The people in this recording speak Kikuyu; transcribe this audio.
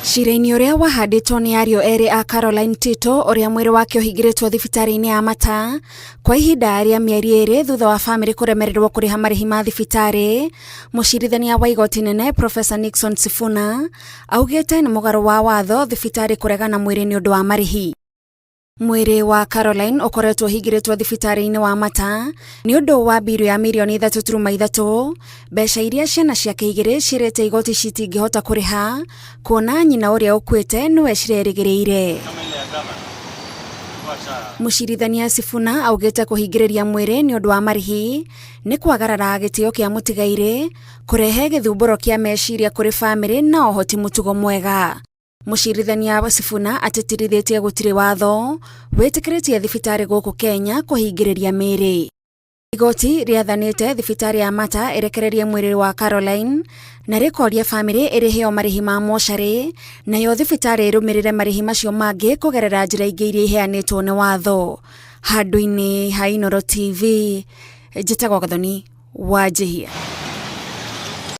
Cira-inĩ ũrĩa wahandĩtwo nĩ ariũ erĩ a Caroline Tito ũrĩa mwĩrĩ wake ũhingĩrĩtwo thibitarĩ-inĩ ya Mata kwa ihinda rĩa mĩeri ĩrĩ thutha wa famĩlĩ kũremererwo kũrĩha marĩhi ma thibitarĩ, mũcirithania wa igoti nene Professor Nixon Sifuna augĩte nĩ mũgarũ wa watho thibitarĩ kũregana mwĩrĩ nĩ ũndũ wa marĩhi. Mwĩrĩ wa Caroline ũkoretwo ũhingĩrĩtwo thibitarĩ-inĩ wa Mata nĩ ũndũ wa mbiru ya mirioni 3.3, mbeca iria ciana ciake igĩrĩ ciĩrĩte igoti citingĩhota kũrĩha kuona nyina ũrĩa ũkuĩte nĩwe cirerĩgĩrĩire. Mũcirithania Sifuna augĩte kũhingĩrĩria mwĩrĩ nĩ ũndũ wa marĩhi nĩ kwagarara gĩtĩo kĩa mũtigairĩ, kũrehe gĩthumbũro kĩa meciria kũrĩ bamĩrĩ na oho ti mũtugo mwega. Mũcirithania Sifuna atĩtĩrithĩtie gũtirĩ watho wĩtĩkĩrĩtie thibitarĩ gũkũ Kenya kũhingĩrĩria mĩĩrĩ. Igoti rĩathanĩte thibitarĩ ya Mata ĩrekererie mwĩrĩ wa Caroline na rĩkoria bamĩrĩ ĩrĩheo marĩhi ma mocarĩ, nayo thibitarĩ ĩrũmĩrĩre marĩhi macio mangĩ kũgerera njĩra ingĩ iria iheanĩtwo nĩ watho. Handũ-inĩ ha Inooro TV, njĩtagwo Gathoni Wanjihia.